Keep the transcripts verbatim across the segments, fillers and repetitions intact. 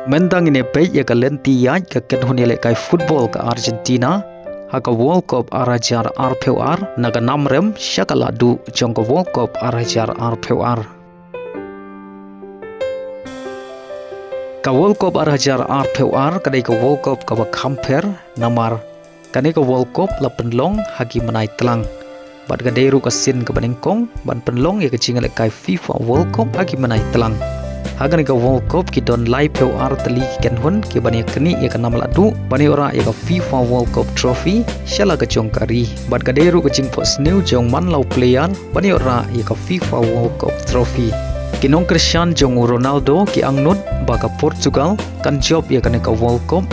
Mynta ngin ïa peit ïa ka lynti ïaid ka kynhun ïalehkai football ka Argentina ha ka World Cup ar hajar arphew ar, na ka nam rem sha ka lahduh jong ka World Cup ar hajar arphew ar. Ka World Cup ar hajar arphew ar ka dei ka World Cup kaba kham pher, namar kane ka World Cup la pynlong ha ki bnai tlang. Bad ka dei ruh ka sien kaba nyngkong ban pynlong ïa ka jingïalehkai FIFA World Cup ha ki bnai tlang. Ha kane ka World Cup ki don laiphew ar tylli ki kynhun kiban ïa knieh ïa ka nam lahduh ban ïoh rah ïa ka FIFA World Cup Trophy sha la ka jong ka ri. Bad ka dei ruh ka jingphohsniew jong man la u player ban ïoh rah ïa ka FIFA World Cup Trophy. Ki nongkyrshan jong u Ronaldo ki angnud ba ka Portugal kan jop ïa kane ka World Cup,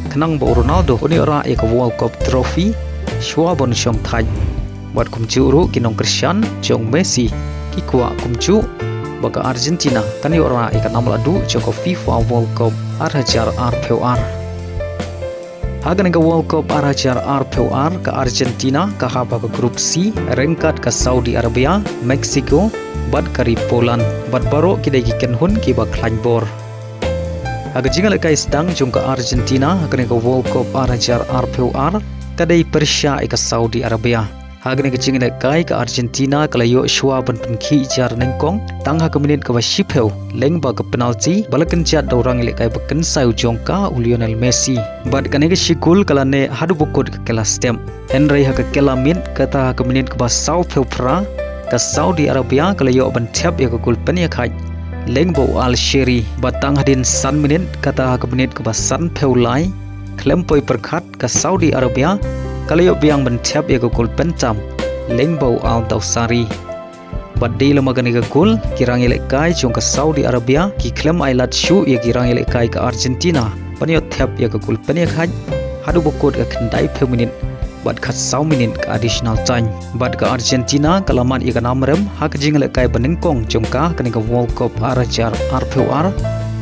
khnang ba u Ronaldo un ïoh rah ïa ka World Cup Trophy shuwa ban shong thait. Bad kumjuh ruh ki nongkyrshan jong Messi ki kwah kumjuh ba ka Argentina kan ïoh rah ïa ka nam lahduh jong ka FIFA World Cup ar hajar arphew ar. Ha kane ka World Cup ar hajar arphew ar, ka Argentina ka hap ha ka Group C ryngkat ka Saudi Arabia, Mexico bad ka ri Poland. Bad baroh ki dei ki kynhun kiba khlaiñ bor. Ha ka jingïalehkai sdang jong ka Argentina ha kane ka World Cup ar hajar arphew ar ka dei pyrshah ïa ka Saudi Arabia. Ha kane ka jingïalehkai ka Argentina ka la ïoh shuwa ban pynkhih jar nyngkong tang ha ka minit kaba shiphew lyngba ka penalty ba la kynjat da u rangïalehkai ba kynsai u jong ka, u Lionel Messi. Bad kane ka shi gol ka la neh haduh ba kut ka kylla step. Hynrei ha ka kylla miet, kata ha ka minit kaba sawphew phra, ka Saudi Arabia ka la ïoh ban thep ïa ka gol pynïakhaid lyngba u Al Shehri. Bad tang hadien san minit, kata ha ka minit kaba sanphew lai, khlem poi pyrkhat, ka Saudi Arabia ka la ïoh biang ban thep ïa ka gol pyntam lyngba u Al Dawsari. Bad dei lem ma kane ka gol, ki rangïalehkai jong ka Saudi Arabia ki khlem ailad shuh ïa ki rangïalehkai ka Argentina ban ïoh thep ïa ka gol pynïakhaid haduh ba kut ka khyndaiphew minit bad khatsaw minit ka additional time. Bad ka Argentina ka la mad ïa ka nam rem ha ka jingïalehkai ba nyngkong jong ka ha kane ka World Cup ar hajar arphew ar,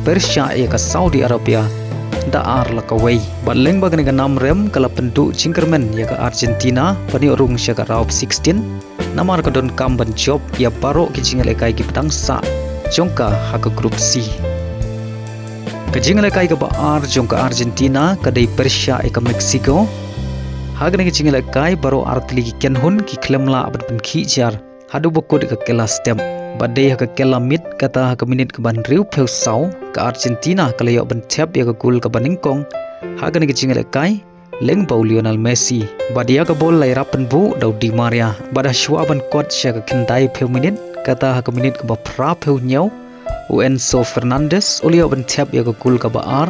pyrshah ïa ka Saudi Arabia da ar la kawei. Bad lyngba kane ka nam rem ka la pynduh jingkyrmen ïa ka Argentina ban ïoh rung sha ka round of sixteen, namar ka donkam ban jop ïa baroh ki jingïalehkai kiba dang sah jong ka ha ka Group C. Ka jingïalehkai kaba ar jong ka Argentina ka dei pyrshah ïa ka Mexico. Ha kane ka jingïalehkai baroh ar tylli ki kynhun ki khlem lah ban pynkhih jar haduh ba kut ka kylla step. Bad dei ha ka kylla miet, kata ha ka minit kaba hynriewphew saw, ka Argentina ka la ïoh ban thep ïa ka gol kaba nyngkong ha kane ka jingïalehkai lyngba u Lionel Messi. Bad ïa ka bol la ïarap pynbuh da u Di Maria. Bad ha shuwa ban kot sha ka khyndaiphew minit, kata ha ka minit kaba phraphew hynñiew, u Enzo Fernandez u la ïoh ban thep ïa ka gol kaba ar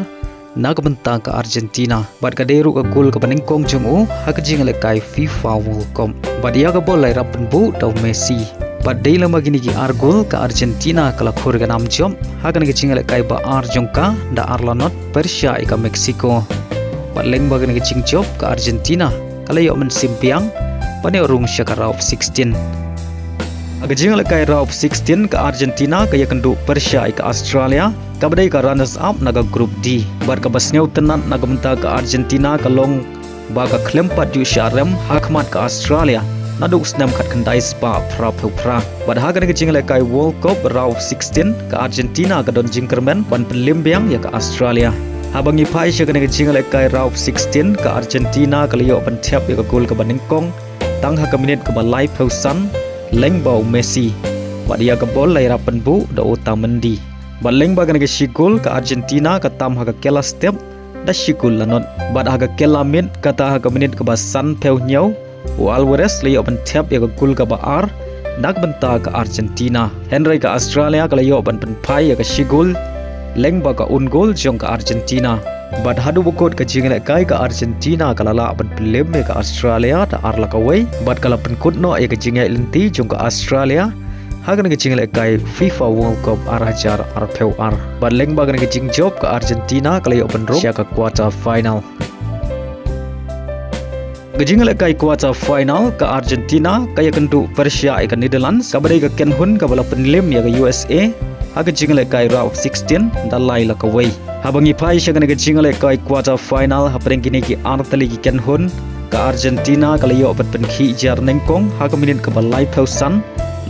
na ka bynta ka Argentina. Bad ka dei ruh ka gol kaba nyngkong jong u ha ka jingïalehkai FIFA World Cup. Bad ïa ka bol la ïarap pynbuh da u Messi. Bad dei lem ma kine ki ar gol, ka Argentina ka la khur ïa ka nam jop ha kane ka jingïalehkai ba ar jong ka da ar la not pyrshah ïa ka Mexico. Bad lyngba kane ka jingjop, ka Argentina ka la ïoh mynsiem biang ban ïoh rung sha ka round of sixteen. Ha ka jingïalehkai round of sixteen, ka Argentina ka ïakynduh pyrshah ïa ka Australia, kaba dei ka runners up na ka Group D. Bad kaba sngewtynnat na ka bynta ka Argentina ka long ba ka khlem pat ju shah rem ha khmat ka Australia naduh u snem khatkhyndai spah phraphew phra. Bad ha kane ka jingïalehkai World Cup round of sixteen, ka Argentina ka don jingkyrmen ban pynliem biang ïa ka Australia. Haba ngi phai sha kane ka jingïalehkai round of sixteen, ka Argentina ka la ïoh ban thep ïa ka gol kaba nyngkong tang ha ka minit kaba laiphew san lyngba u Messi. Bad ïa ka bol la ïarap pynbuh da u Otamendi. Bad lyngba kane ka shi gol, ka Argentina ka tam ha ka kylla step da shi gol la not. Bad ha ka kylla miet, kata ha ka minit kaba sanphew hynñiew, u Alvarez la ïoh ban thep ïa ka gol kaba ar na ka bynta ka Argentina. Hynrei ka Australia ka la ïoh ban pynphai ïa ka shi gol lyngba ka own goal jong ka Argentina. Bad haduh ba kut ka jingïalehkai, ka Argentina ka la lah ban pynliem ïa ka Australia da ar la kawei. Bad ka la pynkut noh ïa ka jingïaid lynti jong ka Australia ha kane ka jingïalehkai FIFA World Cup ar hajar arphew ar. Bad lyngba kane ka jingjop, ka Argentina ka la ïoh ban rung sha ka quarter final. Ka jingïalehkai quarter final, ka Argentina ka ïakynduh pyrshah ïa ka Netherlands, kaba dei ka kynhun kaba la pynliem ïa ka U S A ha ka jingïalehkai round of sixteen da lai la kawei. Haba ngi phai sha kane ka jingïalehkai quarter final, hapdeng kine ki ar tylli ki kynhun, ka Argentina ka la ïoh ban pynkhih jar nyngkong ha ka minit kaba laiphew san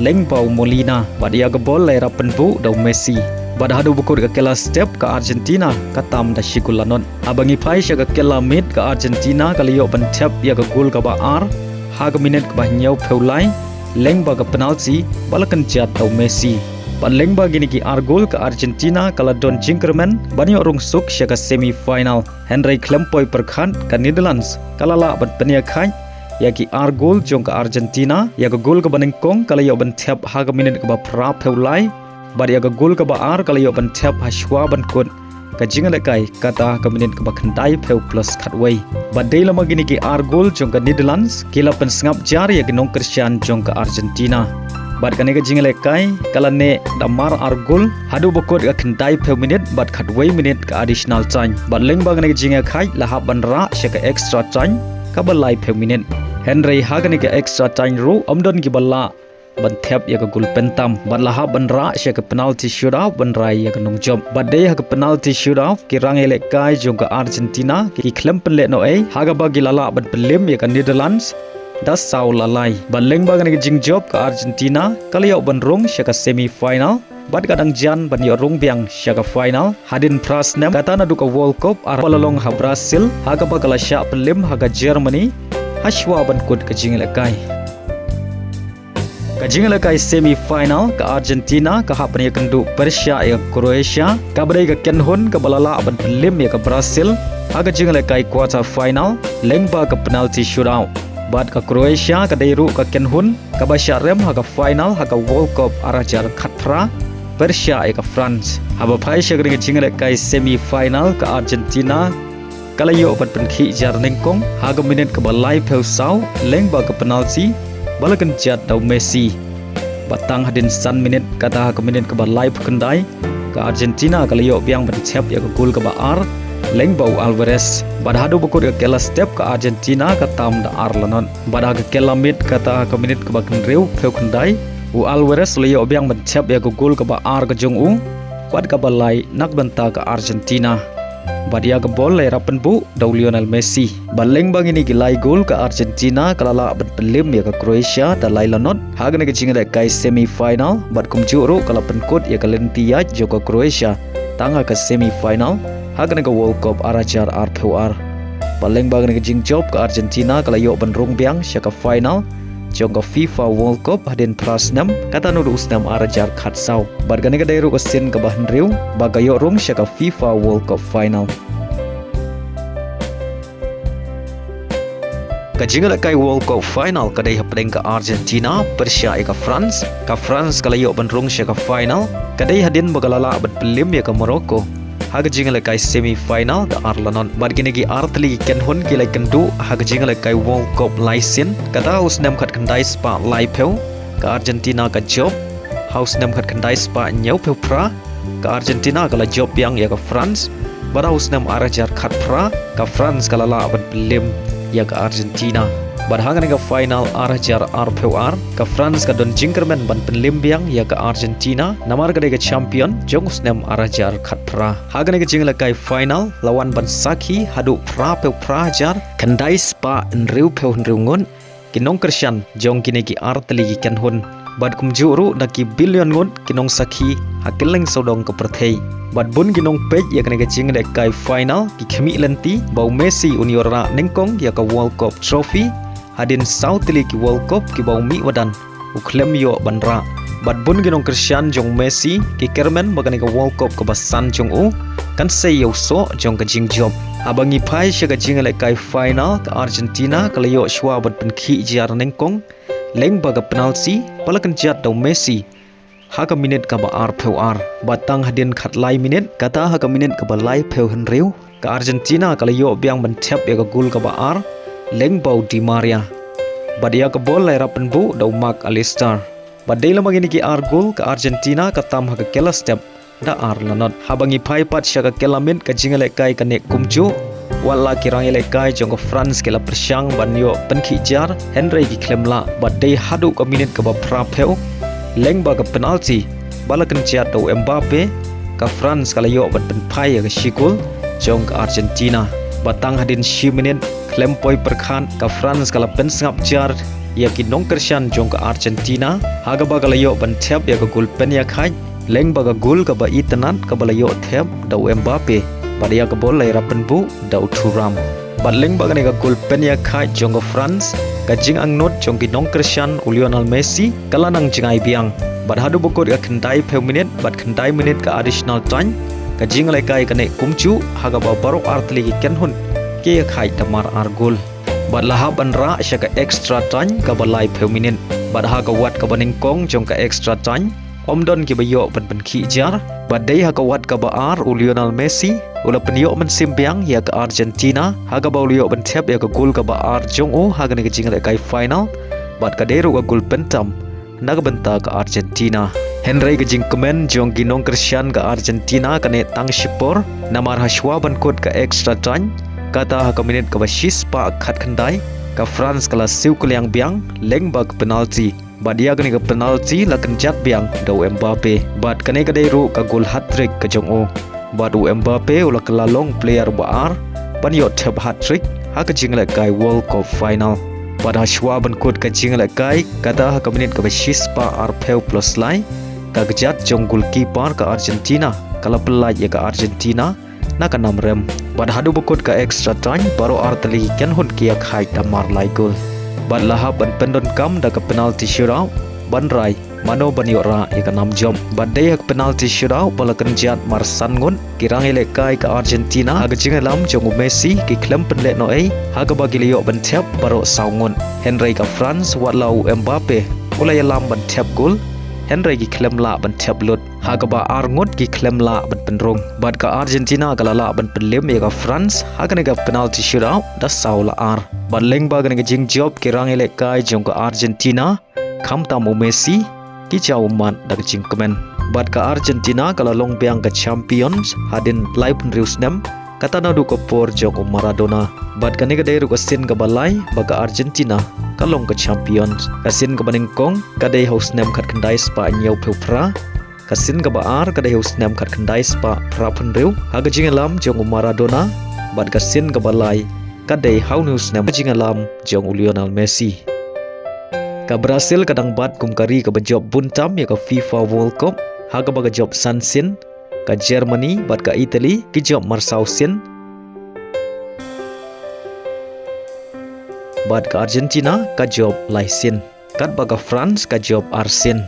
lyngba u Molina. Bad ïa ka bol la ïarap pynbuh da u Messi. Bad haduh ba kut ka kylla step ka Argentina ka tam da shi gol la nod. Haba ngi phai sha ka kylla miet ka Argentina ka la ïoh ban thep ïa ka gol kaba ar ha ka minit kaba hynñiewphew lai lyngba ka penalty ba la kynjat da u Messi. Bad lyngba kine ki ar gol ka Argentina ka la don jingkyrmen ban ïoh rung suk sha ka semi final. Hynrei khlem poi pyrkhat ka Netherlands ka la lah ban pynïakhaiñ ïa ki ar gol jong ka Argentina. Ïa ka gol kaba nyngkong ka la ïoh ban thep ha ka minit kaba phraphew lai. Bad ïa ka gol kaba ar ka la ïoh ban thep ha shuwa ban kut ka jingïalehkai kata ha ka minit kaba khyndaiphew plus khatwei. Bad dei lama kine ki ar gol jong ka Netherlands ki la pynsngap jar ïa ki nongkyrshan jong ka Argentina. Bad kane ka jingïalehkai ka la neh da mar ar gol haduh ba kut ka khyndaiphew minit bad khatwei minit ka additional time. Bad lyngba kane ka jingïakhaiñ la hap ban rah sha ka extra time kaba laiphew minit. Hynrei ha kane ka extra time ruh ym don kiba lah ban thep ïa ka gol pyntam. Bad la hap ban rah sha ka penalty shootout ban rai ïa ka nongjop. Bad dei ha ka penalty shootout ki rangïalehkai jong ka Argentina ki khlem pynlehnohei ha kaba ki la lah ban pynlem ïa ka Netherlands da saw la lai. Bad lyngba kane ka jingjop ka Argentina ka la ïoh ban rung sha ka semi final. Bad ka dang jan ban ïoh rung biang sha ka final hadien phra snem kata naduh ka World Cup ar ba la long ha Brazil ha kaba ka la shah pynlem ha ka Germany ha shuwa ban kut ka jingïalehkai. Ka jingïalehkai semi final ka Argentina ka hap ban ïakynduh pyrshah ïa ka Croatia kaba dei ka kynhun kaba la lah ban pynlem ïa ka Brazil ha ka jingïalehkai quarter final lyngba ka penalty shootout. Bad ka Croatia ka dei ruh ka kynhun kaba shah rem ha ka final ha ka World Cup ar hajar khatphra pyrshah ïa ka France. Haba phai sha kane ka jingïalehkai semi final ka Argentina ka la ïoh ban pynkhih jar nyngkong ha ka minit kaba laiphew saw lyngba ka penalty ba la kynjat da u Messi. Bad tang hadien san minit kata ha ka minit kaba laiphew khyndai ka Argentina ka la ïoh biang ban thep ïa ka gol kaba ar lyngba u Alvarez. Bad haduh ba kut ka kylla step ka Argentina ka tam da ar la nod. Bad ha ka kylla miet kata ha ka minit kaba khynriewphew khyndai u Alvarez u la ïoh biang ban thep ïa ka gol kaba ar ka jong u bad kaba lai na ka bynta ka Argentina. Bad ïa ka bol la ïarap pynbuh da u Lionel Messi. Bad lyngba kine ki lai gol ka Argentina ka la lah ban pynlem ïa ka Croatia da lai la nod ha kane ka jingïalehkai semi final bad kumjuh ruh ka la pynkut ïa ka lynti ïaid jong ka Croatia tang ha ka semi final ha kane ka World Cup ar hajar arphew ar. Bad lyngba kane ka jingjop ka Argentina ka la ïoh ban rung biang sha ka final jong ka FIFA World Cup hadien phra snem kata naduh u snem ar hajar khatsaw. Bad kane ka dei ruh ka sien kaba hynriew ba ka ïoh rung sha ka FIFA World Cup final. Ka jingïalehkai World Cup final ka dei hapdeng ka Argentina pyrshah ïa ka France. Ka France ka la ïoh ban rung sha ka final ka dei hadien ba ka la lah ban pynlem ïa ka Morocco ha ka jingïalehkai semi final da ar la nod. Bad kine ki ar tylli ki kynhun ki la ïakynduh ha ka jingïalehkai World Cup lai sien kata ha u snem khatkhyndai spah laiphew ka Argentina ka jop. Ha u snem khatkhyndai spah hynñiewphew phra ka Argentina ka la jop biang ïa ka France. Bad ha u snem ar hajar khatphra ka France ka la lah ban pynlem ïa ka Argentina. Bad ha kane ka final ar hajar arphew ar ka France ka don jingkyrmen ban pynlem biang ïa ka Argentina namar ka dei ka champion jong u snem ar hajar khatphra. Ha kane ka jingïalehkai final la wan ban sakhi haduh phraphew phra hajar khyndai spah hynriewphew hynriew ngut ki nongkyrshan jong kine ki ar tylli ki kynhun. Bad kumjuh ruh da ki billion ngut ki nongsakhi ha kylleng sawdong ka pyrthei. Bad bun ki nongpeit ïa kane ka jingïalehkai final ki khmih lynti ba u Messi un ïoh rah nyngkong ïa ka World Cup trophy hadien saw tylli ki World Cup kiba u mih madan u khlem ïoh ban rah. Bad bun ki nongkyrshan jong u Messi ki kyrmen ba kane ka World Cup kaba san jong u kan sei ïa u soh jong ka jingjop. Haba ngi phai sha ka jingïalehkai final ka Argentina ka la ïoh shuwa ban pynkhih jar nyngkong lyngba ka penalty ba la kynjat da u Messi ha ka minit kaba arphew ar. Bad tang hadien khatlai minit kata ha ka minit kaba laiphew hynriew ka Argentina ka la ïoh biang ban thep ïa ka gol kaba ar lyngba u Di Maria. Bad ïa ka bol la ïarap pynbuh da u Mac Allister. Bad dei lama kine ki ar gol ka Argentina ka tam ha ka kylla step da ar la nod. Haba ngi phai pat sha ka kylla miet ka jingïalehkai ka neh kumjuh. Wat la ki rangïalehkai jong ka France ki la pyrshang ban ïoh pynkhih jar hynrei ki khlem lah. Bad dei haduh ka minit kaba phraphew lyngba ka penalty ba la kynjat da u Mbappe ka France ka la ïoh ban pynphai ïa ka shi gol jong ka Argentina. Bad tang hadien shi minit khlem poi pyrkhat ka France ka la pynsngap jar ïa ki nongkyrshan jong ka Argentina ha kaba ka la ïoh ban thep ïa ka gol pynïakhaiñ Lyngba ka gol kaba itynnad kaba la ïoh thep da u Mbappe, bad ïa ka bol la ïarap pynbuh da u Thuram. Bad lyngba kane ka gol pynïakhaid jong ka France, ka jingangnud jong ki nongkyrshan u Lionel Messi ka la nang jngai biang. Bad haduh ba kut ka khyndai phew minit bad khyndai minit ka additional time, ka jingïalehkai ka neh kumjuh ha kaba baroh artylli ki kynhun ki ïakhaid da mar ar gol. Bad la hap ban rah sha ka extra time kaba lai phew minit. Bad ha ka wat kaba nyngkong jong ka extra time, ym don kiba ïoh ban pynkhih jar. Bad dei ha ka wat kaba ar u Lionel Messi u la pynïoh mynsiem biang ïa ka Argentina ha kaba u la ïoh ban thep ïa ka gol kaba ar jong u ha kane ka jingïalehkai final, bad ka dei ruh ka gol pyntam na ka bynta ka Argentina. Hynrei ka jingkmen jong ki nongkyrshan ka Argentina ka neh tang shipor, namar ha shuwa ban kut ka extra time, kata ha ka minit kaba shispah khatkhyndai, ka France ka la siew kylliang biang lyngba ka penalty. Bad ïa kane ka penalty la kynjat biang da u Mbappe. Bad kane ka dei ruh ka gol hat-trick ka jong u. Bad u Mbappe u la kylla long player ba ar ban ïoh thep hat-trick ha ka jingïalehkai World Cup final. Bad ha shuwa ban kut ka jingïalehkai, kata ha ka minit kaba shispah arphew plus lai, ka kjat jong goalkeeper ka Argentina ka la pyllait ïa ka Argentina na ka nam rem. Bad haduh ba kut ka extra time, baroh artylli ki kynhun ki ïakhaid da mar lai gol. Bad la hap ban pyndonkam da ka penalty shootout ban rai mano ban ïoh rah ïa ka nam jop. Bad dei ha ka penalty shootout ba la kynjat mar san ngut, ki rangïalehkai ka Argentina ha ka jingïalam jong u Messi ki khlem pynlehnohei ha kaba ki la ïoh ban thep baroh saw ngut. Hynrei ka France, wat la u Mbappe u la ïalam ban thep gol, hynrei ki khlem lah ban thep lut, ha kaba ar ngut ki khlem lah ban pynrung. Bad ka Argentina ka la lah ban pynlem ïa ka France ha kane ka penalty shootout da saw la ar. Bad lyngba kane ka jingjop, ki rangïalehkai jong ka Argentina, khamtam u Messi, ki jaw ummat da ka jingkmen. Bad ka Argentina ka la long biang ka champions hadien laiphew hynriew snem, kata naduh ka por jong u Maradona. Bad kane ka dei ruh ka sien kaba lai ba ka Argentina ka long ka champions. Ka sien kaba nyngkong ka dei ha u snem khatkhyndai spah hynñiewphew phra, ka sien kaba ar ka dei ha u snem khatkhyndai spah phraphew hynriew ha ka jingïalam jong u Maradona, bad ka sien kaba lai ka dei ha une u snem ha ka jingïalam jong u Lionel Messi. Ka Brazil ka dang bat kum ka ri kaba jop bun tam ïa ka FIFA World Cup ha kaba ka jop san sien, ka Germany bad ka Italy ki jop mar saw sien, bad ka Argentina ka jop lai sien, katba ka France ka jop ar sien.